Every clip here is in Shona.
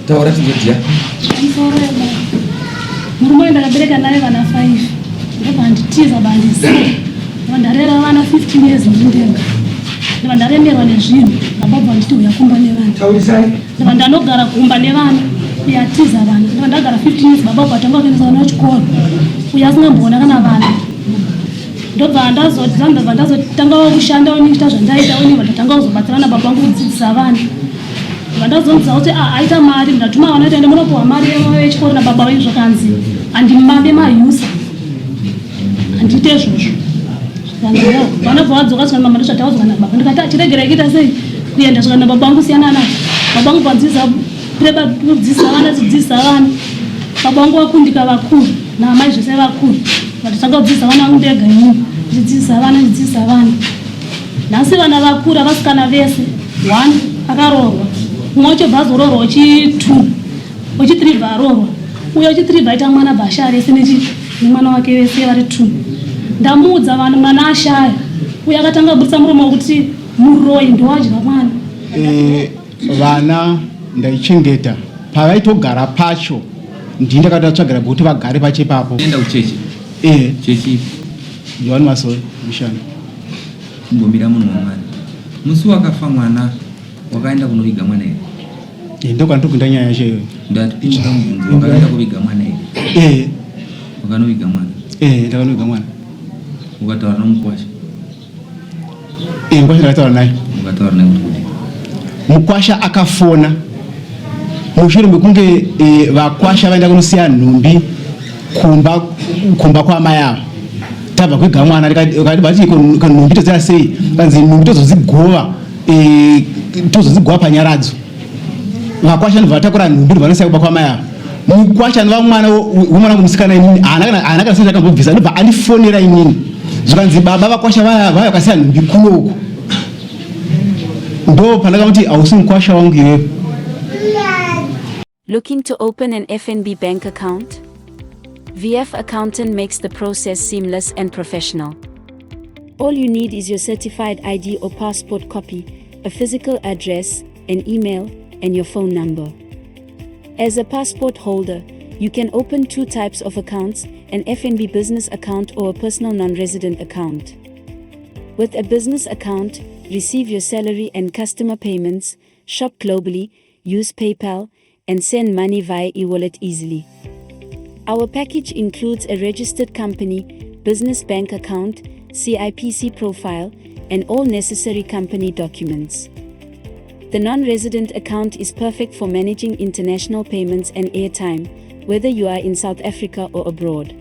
Taura tinzwe. Pamusoro yebaba, murume uyu ndakabereka naye vana 5, ndobva nditiza bandisiya. Ndobva ndarera vana 15 years ndiri ndega. Ndobva ndaremerwa nezvinhu, baba bva nditi uya kumba nevana. Taurisai. Ndobva ndanogara kumba nevana, uyo atiza vana. Ndobva ndagara 15 years, baba bva tanga kuendesa vana kuchikoro, uyo asingamboona kana vana. Ndobva ndazoti ndobva ndazotanga kushanda ndichiita zvandaita, ndobva ndatanga kuzobatsirana baba vangu kudzidzisa vana. Ndobva ndazonzwa kuti, ah, aita mari. Ndatuma vana kuti ende munopiwa mari yechikoro nababa venyu. Zvakanzi handimade mayusa, handiite izvozvo. Zvikanzi vanobva vadzoka, zvikanzi, "Mama, ndozvataudzwa nababa." Ndikati, "Ah, chiregerai kuita sei kuenda." Zvikanzi, "Baba vangu, siyana nazvo." Baba vangu vadzidzisa kudzidzisa vana, dzidzisa vana. Baba vangu vakundika, vakuru naamai zvese vakuru. Vatotanga kudzidzisa vana vangu ndega inini, ndichidzidzisa vana, ndichidzidzisa vana. Nhasi vana vakura, vasikana vese. One akaroorwa, mumwe wacho bva azoroorwa, wechi2, wechi3 bva aroorwa. Uyo wechi3 bva aita mwana, bva ashaya vese nemwana wake, vese vari two. Ndamuudza vanhu mwana ashaya, uyo akatanga kuburitsa muromo wekuti muroyi ndowadya mwana. Vana ndaichengeta pavaitogara pacho, ndii ndakatovatsvagira pekuti vagare pacho ipapo. Enda kuchechi? E. Chechi ipi? Johani Masowe Mishani. Chimbomira, munhu wamwari. Musi wakafa mwana wakaenda kunoviga mwana here? Ndokwandokuinda nyaya yacho iyoyo. Ndatipinduka mubvunzo, wakaenda kuviga mwana here? E. Wakanoviga mwana? E, ndakanoviga mwana. Ukataura nomukwasha? E, mukwasha ndakataura naye. Ukataura naye kuti kudii? Mukwasha akafona mushure mekunge vakwasha vaenda kunosiya nhumbi kumba kwamai ava. Tabva kuiga mwana, vati, "Ko nhumbi todziya sei?" Kanzi, "Nhumbi tozodzigova panyaradzo." Vakwasha ndobva vatakura nhumbi, ndobva vanosiya kumba kwamai ava. Mukwasha anova mwana wemwana musikana inini haana kana senti akambobvisa. Ndobva andifonera inini, zvikanzi, "Baba, vakwasha vaya vaya vakasiya nhumbi kuno uku." Ndo pandakamuti, "Hausi mukwasha wangu iwewe." Looking to open an FNB bank account? VF Accountant makes the process seamless and professional. All you need is your certified ID or passport copy, a physical address, an email, and your phone number. As a passport holder, you can open two types of accounts: an FNB business account or a personal non resident account. With a business account, receive your salary and customer payments, shop globally, use PayPal, and send money via e wallet easily. Our package includes a registered company, business bank account, CIPC profile, and all necessary company documents. The non resident account is perfect for managing international payments and airtime, whether you are in South Africa or abroad.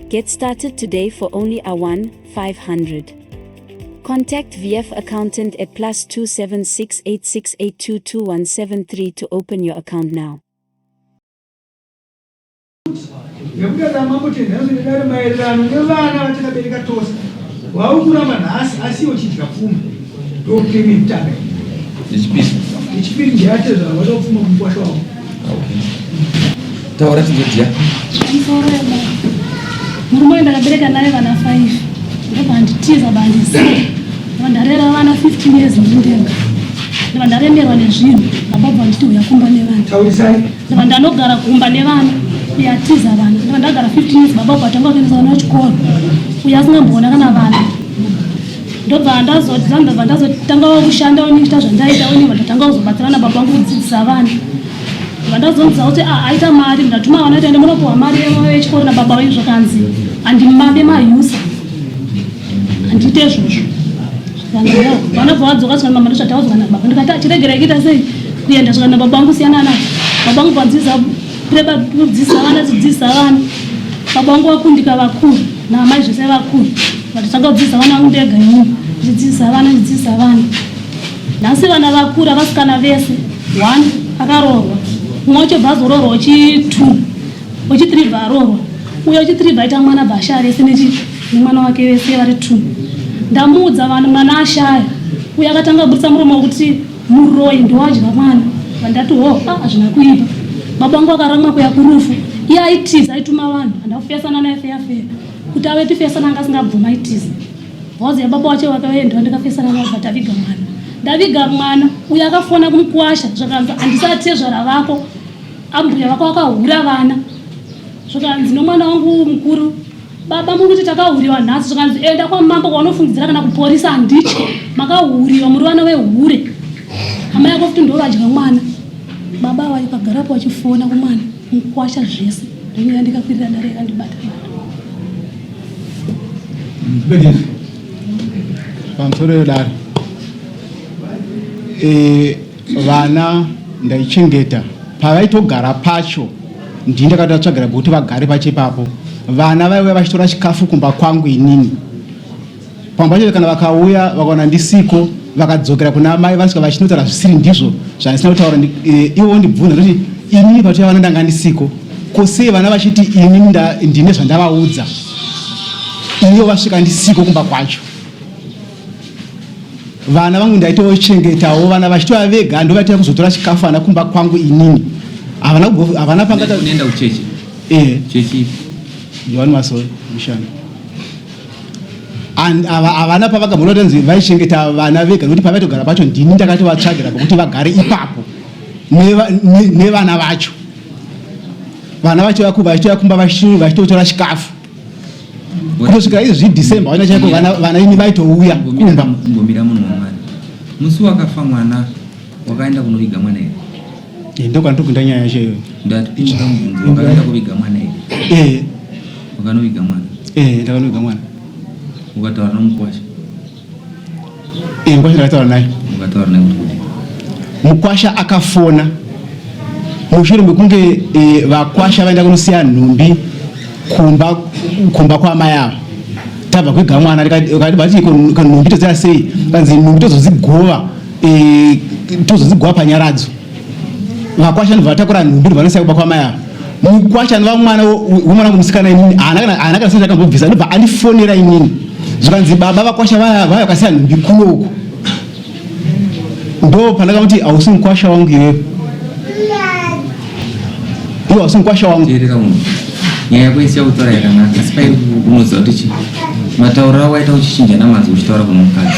Get started today for only R1 500. Contact VF Accountant at +276 86822173 to open your account now. Nekuti mambo tenhanzo nedare, maererano nevana vatakabereka tose, vaukuramba nhasi asi iwo chidya pfuma, ndopeme yekutanga. Yechipiri? Yechipiri ndeyatezvara, vada kupfuma kumukwasha wavo. Okay, taura tinzwe. Pamusoro yebaba, murume uyu ndakabereka naye vana 5, ndobva nditiza bandisiya. Ndobva ndarera vana 15 years ndiri ndega. Ndobva ndaremerwa nezvinhu, baba bva nditi uya kumba nevana. Taurisai. Ndobva ndanogara kumba nevana, uyo atiza vana. Ndobva ndagara 15 years, baba bva tanga kuendesa vana kuchikoro, uyo asingamboona kana vana. Ndobva ndazoti ndobva ndazotanga kushanda ndichiita zvandaita, ndobva ndatanga kuzobatsirana baba vangu kudzidzisa vana. Ndobva ndazonzwa kuti, ah, aita mari. Ndatuma vana kuti ende munopiwa mari yechikoro nababa venyu. Zvakanzi handimade mayusa, handiite izvozvo. Zvikanzi vanobva vadzoka, zvikanzi, "Mama, ndozvataudzwa nababa." Ndikati, "Ah, chiregerai kuita sei kuenda." Zvikanzi, "Baba vangu, siyana nazvo." Baba vangu vadzidzisa kudzidzisa vana, dzidzisa vana. Baba vangu vakundika, vakuru naamai zvese vakuru. Vatotanga kudzidzisa vana vangu ndega inini, ndichidzidzisa vana, ndichidzidzisa vana. Nhasi vana vakura, vasikana vese. One akaroorwa, mumwe wacho bva azoroorwa, wechi2, wechi3 bva aroorwa. Uyo wechi3 bva aita mwana, bva ashaya vese nemwana wake, vese vari two. Ndamuudza vanhu mwana ashaya, uyo akatanga kuburitsa muromo wekuti muroyi ndowadya mwana. Vandati, "Ho, ah, hazvina kuipa." Baba vangu akaramwa kuya kurufu, iye aitiza, aituma vanhu. Handakufesana naye feya feya kuti ave tifesana, anga asingabvuma, aitiza. Bhozi yababa wacho vakaenda, ndikafesana navo, bva taviga mwana. Ndaviga mwana uyo akafona kumukwasha zvakanzi handisati tezvara vako ambuya vako vakahura vana. Zvakanzi nomwana wangu mukuru baba mukuti takahuriwa nhasi. Zvakanzi enda kwamambo kwaunofungidzira kana kuporisa handitye makahuriwa muri vana vehure. Amai yako futi ndovadya mwana. Baba vakagarapo vachifona kumwana mukwasha zvese. Ndonyaya ndikakwirira dare yakandibata bata. Pamusoro yedare vana ndaichengeta pavaitogara pacho ndini ndakatovatsvagira pekuti vagare pacho ipapo. Vana vaiuya vachitora chikafu kumba kwangu inini. Pamwe pacho kana vakauya vakaona ndisiko vakadzokera kuna amai vasvika vachinotaura zvisiri ndizvo zvandisina kutaura. Ivo vondibvunza ndoti inini patouya vana ndanga ndisiko, ko sei vana vachiti ini ndine zvandavaudza ivo vasvika ndisiko kumba kwacho. Vana vangu ndaitochengetawo vana vachitova vega ndovaitira kuzotora chikafu vana kumba kwangu inini. Havana havana pangata Unoenda kuchechi? Eh. Chechi ipi? Johani Masowe Mishani. And ava havana pavakambona kuti vaichengeta vana vega nekuti pavaitogara pacho ndini ndakatovatsvagira pekuti vagare ipapo nevana vacho. Vana vacho vachitouya kumba vachitotora chikafu. Kutosvika izvi December vana chaiko vana vana ini vaitouya kumba. Kumbomira munhu waMwari. Musi wakafa mwana wakaenda kunoviga mwana here? Eh, ndokwandiri nyaya yacho iyoyo. Ndatipinda mubvunzo wakaenda kuviga mwana here? Eh. Wakanoviga mwana? Eh, ndakanoviga mwana. Ukataura nomukwasha? Eh, mukwasha ndakataura naye. Ukataura naye kuti kudii? Mukwasha akafona mushure mekunge vakwasha vaenda kunosiya nhumbi kumba kumba kwaamai ava. Tabva kuiga mwana vati ko nhumbi todziya sei? Kanzi nhumbi tozodzigova tozodzigova panyaradzo. Vakwasha ndobva vatakura nhumbi ndobva vanosiya kumba kwaamai ava. Mukwasha anova mwana wemwana wangu musikana inini haana kana haana kana senti akambobvisa ndobva andifonera inini zvikanzi baba vakwasha vaya vaya vakasiya nhumbi kuno uku. Ndo pandakamuti hausi mukwasha wangu iwewe, iwe hausi mukwasha wangu. Teerera unhu nyaya yako isi yakutaura yakanaka asi pairi unoziva kuti chii matauriro ako aita uchichinja namazwi uchitaura kuno mukadzi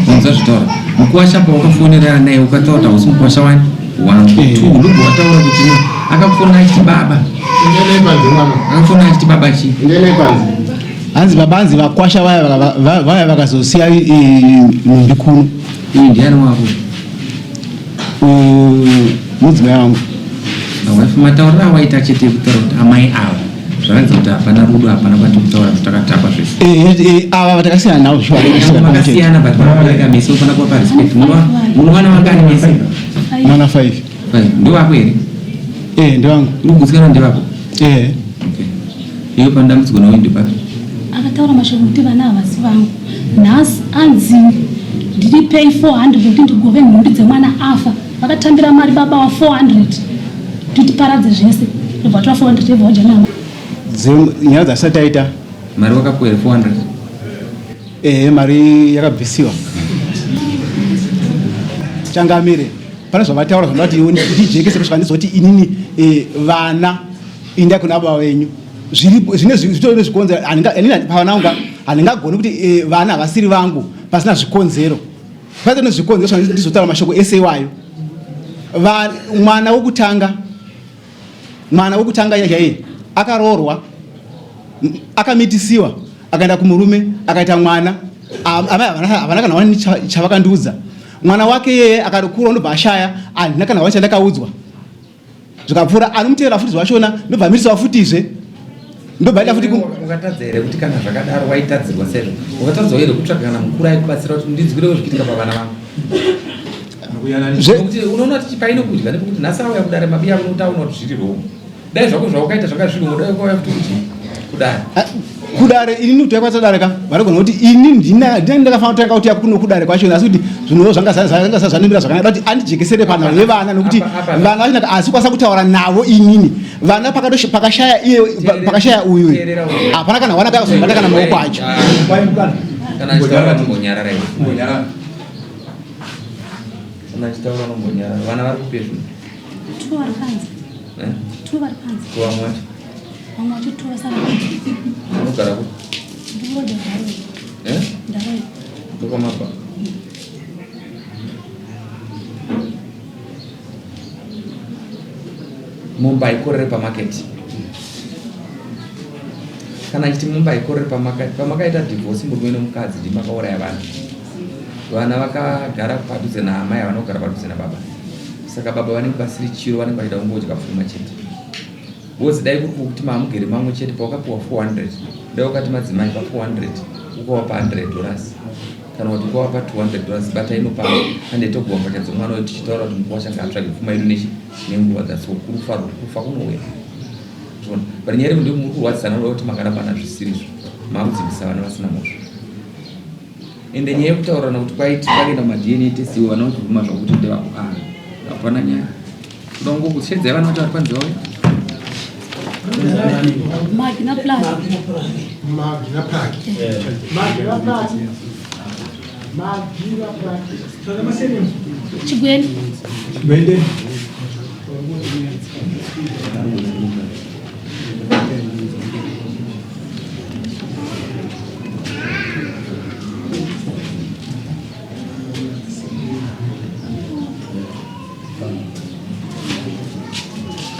unonzwa zvitaura mukwasha pawakafonera naye ukataura kuti hausi mukwasha wani wangu. Two ndobva wataura kuti no akafona achiti baba akafona achiti baba chii Hanzi baba hanzi vakwasha vaya vaya vakazosiya nhumbi kuno. Uyu ndiani wako? Uyu mudzimai wangu. Matauriro awaita chete ekutaura kuti amai ava zvaratidza kuti hapana rudo, hapana kwati kutaura kuti takatapa zvese. Ava vatakasiyana navo zvishuwa. Makasiyana but vakabereka mese unofanira kuvapa respect. Munowana vangani mese? Mwana 5. 5. Ndewako here? Eh, ndewangu. Uri kugutsikana ndewako? Eh. Okay. Iwe pane dambudziko nawe ndepapi? Akataura mashoko ekuti vana havasi vangu. Nhasi anzi ndiripei 400 kuti ndigove nhumbi dzemwana afa. Vakatambira mari baba wa 400 kuti tiparadze zvese. Ndobva tora 400 yebva wadya navo. Nyaya dzasati taita. Mari wakapuwa here 400? Ehe, mari yakabvisiwa. Changamire, pane zvavataura zvanoda kuti ndijekese kusvika ndizoti inini vana indai kuna baba venyu. Zviripo zvine zvitori nezvikonzero. Pavana vangu handingagoni kuti vana havasiri vangu pasina zvikonzero. Pasina nezvikonzero zvandinozotaura ndizotaura mashoko ese iwayo. Mwana wokutanga, mwana wokutanga chaiye akaroorwa, akamitisiwa, akaenda kumurume, akaita mwana. Amai havana kana wani chavakandiudza. Mwana wake iyeye akatokura ndobva ashaya, handina kana wani chandakaudzwa. Zvikapfuura anomutevera futi zvachona ndobva amitiswa futizve. Ndobva aita futi Ungatadza here kuti kana zvakadaro waitadzirwa sezvo ungatadzawo here kutsvaga kana mukuru aikubatsira kuti ndinzwirewo zvichiitika pavana vangu? Nekuti unoona kuti paine kudya nepekuti nhasi auya kudare mabiya unotaura kuti zviri wrong. Dai zvako zvaukaita zvanga zviri wrong, dai wakauya futi kuti kudare. Kudare ini kuti yakwanisa dare ka vanogona kuti ini ndina ndina ndakafanira kutanga kuti yakuno kudare kwacho asi kuti zvinhu zvanga zvanga zvanomira zvakanaka kuti andijekesere panhau yevana nekuti vana vacho asi kwanisa kutaura navo inini vana pakashaya iye pakashaya uyu hapana kana wana kakazobata kana maoko acho. Kana achitaura anombonyarara iwe. Kana achitaura anombonyarara. Vana vari kupi zvino? Two vari panze. Eh? Two vari panze. Ko vamwe vacho? Vamwe vacho two vasara. Unogara kupi? Ndinoda Ndaroi. Eh? Ndaroi. Ndokwamabva. Mombe haikorere pamarket. Kana achiti mombe haikorere pamarket, pamakaita divorce murume nomukadzi ndimi makauraya vana. Vana vakagara padhuze naamai havana kugara padhuze nababa. Saka baba vanenge vasiri chiro vanenge vachida kungodya pfuma chete. Because dai kuri kuti mamugere mamwe chete pawakapiwa 400 dai wakati madzimai pa 400 ukawapa 100 dollars kana kuti ukawapa 200 dollars bata inopa ande togowa mbatya dzomwana uyu tichitaura kuti mukuwasha ngaatsvage pfuma yedu nechi nenguva that's all kurufa kufa kunouya zvona but nyaya iri muri kurwadzisana kuda kuti makarambana zvisirizvo makudzivisa vana vasina mhosva ende nyaya yekutaurirana kuti kwaiti kwakaenda kumaDNA test iwo vana vachibvuma zvakuti ndevako ah hapana nyaya kuda kungokushedzai vana vacho vari panze vauya Magna Plug. Magna Plug. Magna Plug. Magna Plug. Tsvaga masenemu. Chigwende. Chigwende.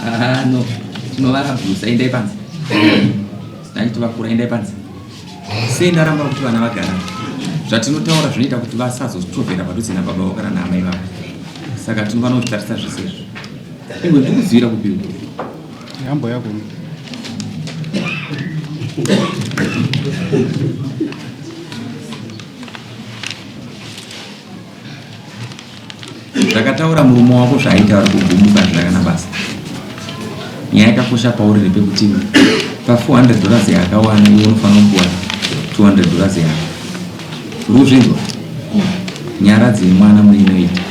Ah, no tinovabvusa endai panze taitovakura endai panze sei ndaramba kuti vana vagara zvatinotaura zvinoita kuti vasazochovhera padhuze nababa vavo kana naamai vavo saka tinofanira kuzvitarisa zvese izvi ingwe ndikuzivira kupiwa Hambo yako. Zvakataura murume wako zvaaita vari kugumuka hazvina kana basa. Nyaya yakakosha pauri ndepekuti pa 400 dollars yaakawana iwe unofanira kupuwa 200 dollars yako. Uri kuzvinzwa? Nyaradzi yemwana mune inoita.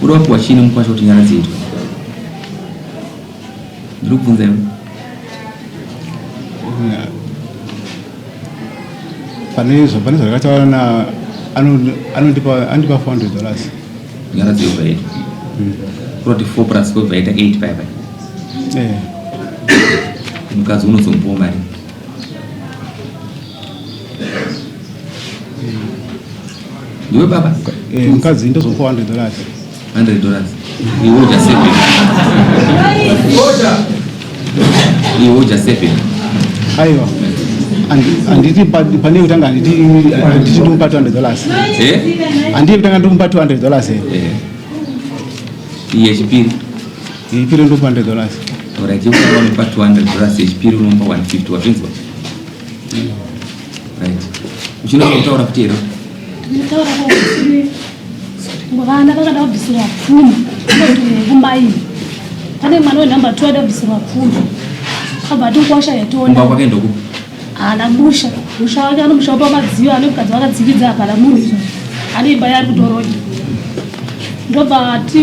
Uri wapiwa chii nemukwasha kuti nyaradzi iitwe? Ndiri kubvunza iwe. Pane izvo pane zvakataura na anondipa anondipa 400 dollars. Nyaradzi yobva yaitwa. Kuroti 4 plus 4 yaita 8 paya paya. Eh. Mukadzi unozomupawo mari. Ndiwe baba? Eh, mukadzi ndozomupa 100 dollars. 100 dollars. Iwe udya 7. Iwe udya 7. Aiwa. Anditi pane kutanga anditi anditi ndumupa 200 dollars. Eh? Anditi kutanga ndumupa 200 dollars. Eh. Iye chipiri. Yechipiri ndomupa 100 dollars. Alright, yekutanga unomupa 200 dollars, yechipiri unomupa 150, wazvinzwa? Right. Uchinoda kutaura futi here? Ndinotaura kuti vana vakada kubvisirwa pfuma kumbaini. Pane mwana wenhamba 2 ada kubvisirwa pfuma. Akabva ati kwasha yatona. Kumba kwake ndokupi? Haana musha. Musha wake anomusha upa madziyo ane mukadzi wakadzikidza hapana munhu izvozvo. Ane imba yaari kutoroja. Ndobva ati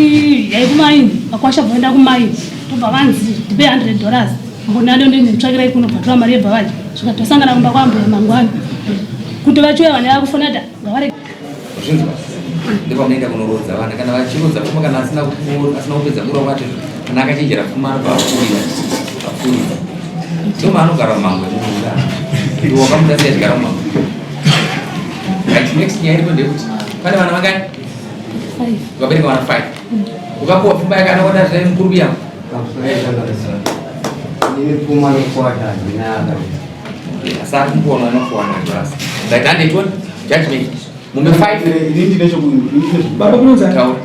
yai kumaini, vakwasha voenda kumaini. Ndobva vanzi ndipe 100 dollars. Mbonano ndinitsvakirai kuno bvatora mari yebva vadya. Zvikati tosangana kumba kwambuya mangwana. Kuti vachiuya vana vakufona kuti ngavare Zvinzwa. Ndipo munoenda kunorodza vana kana vachirodza pfuma kana asina asina kupedza kura kwacho kana akachenjera pfuma anobva apfuurira. Apfuurira. Ndiwo maanogara mumangwe munoda. Ndiwo wakamuda sei achigara mumangwe. Right, next nyaya iripo ndeyekuti pane vana vangani? 5. Ukabereka vana 5. Ukapuwa pfuma yakanaona zvaye mukuru kuya. Ini pfuma nokwata handina Asi ari kumupiwa mwana 400 dollars. Right, and it one judgment. Mumbe 5 Ini ndine choku Baba kunonzi ani? Taura.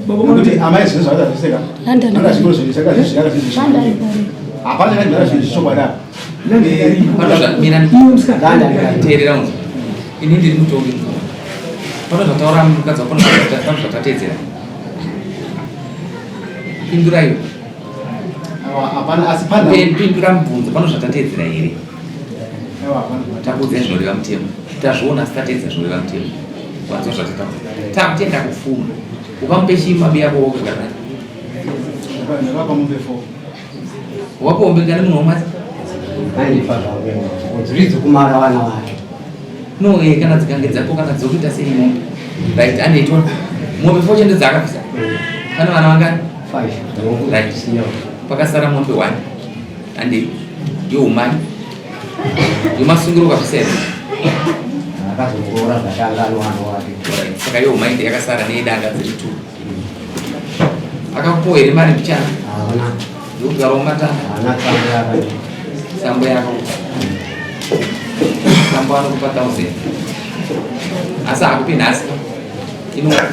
Baba Nekuti kunonzi amai zvinhu zvakaita zveseka. London. Anga zvikoro zvinhu zvaka zvaka London zvaka. Hapana kana zvinhu zvechokwadi apa. Pano mira Iwe musikana. teerera unzwa. Ini ndiri mutongi mukuru. Pano zvataura mukadzi wako pano zvatateedzera. Pindura iwe. Aiwa, hapana asi pane Pindura mubvunzo pano zvatateedzera here? Aiwa, hapana. Takuudzai zvinoreva mutemo. Tazviona asi tateedza zvinoreva mutemo. Wanzwa zvatataura. Takutenda kufuma. Ukamupe chii mabi ako wokagara naye? Ndakapa mombe 4. Wakuombeka nemunhu wamwari? andipa zvangu dziri dzekumara vana vacho No, eh, kana dzikange dzako kana dzokuita sei mombe. Right, andiitwa. Mombe 4 chende dzaakabvisa. Pane vana vangani? 5 Right. Pakasara mombe 1. Andi youmai. Yomasungiro ukabvisa here? akazongoroora zvatanga anowana wake Alright, saka youmai ndeyakasara neyedanga dziri 2. Akakupawo here mari mbichana? Haana. Ndokugara umatanga. Haana tsambo yake. Tsambo yako. Tsambo anokupa 1000. Asi hakupi nhasi. Inokupa.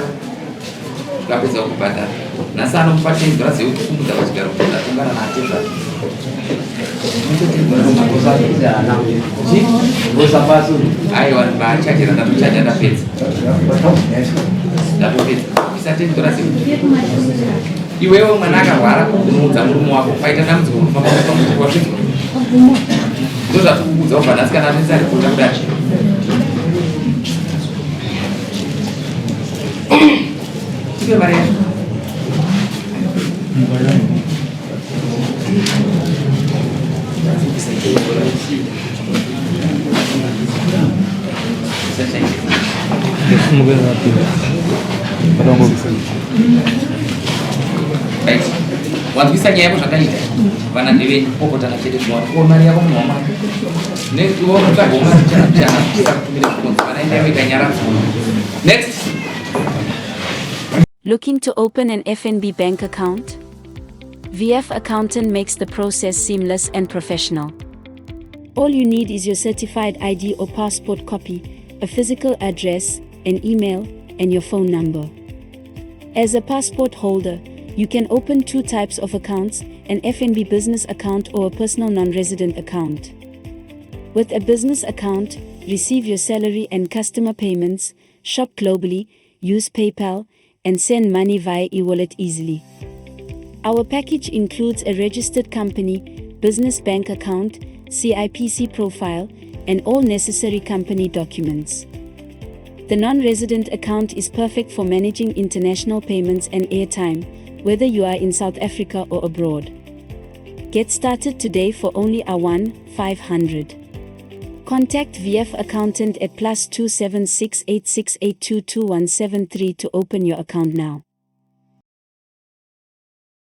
Ukapedza kubhadhara. Nhasi anokupa 10 dollars yekukumbudza pachigaro kuti ndatongana natezvara. Aiwa vachachera ndatochaja ndapedza. Ndatopedza. Isa 10 dollars. Iwewe mwana akarwara unoudza murume wako paita dambudziko unofamba kupa wasvika. Ndozvatikuudza kubva nhasi kana atoisa ripota kudai. Tipe mari yacho. Right. Wanzwisa nyaya yako zvakaita vana ndevenyu popotana chete zvinowana ko mari yako munhu wamwari next wotsvaga mari chana chana kutumira zvikonzi vana endai voita nyaradzo next. Looking to open an FNB bank account? VF Accountant makes the process seamless and professional. All you need is your certified ID or passport copy, a physical address, an email, and your phone number. As a passport holder, you can open two types of accounts, an FNB business account or a personal non resident account. With a business account, receive your salary and customer payments, shop globally, use PayPal, and send money via e wallet easily. Our package includes a registered company, business bank account, CIPC profile, and all necessary company documents. The non resident account is perfect for managing international payments and airtime, whether you are in South Africa or abroad. Get started today for only R1 500. Contact VF Accountant at +276 868 22173 to open your account now.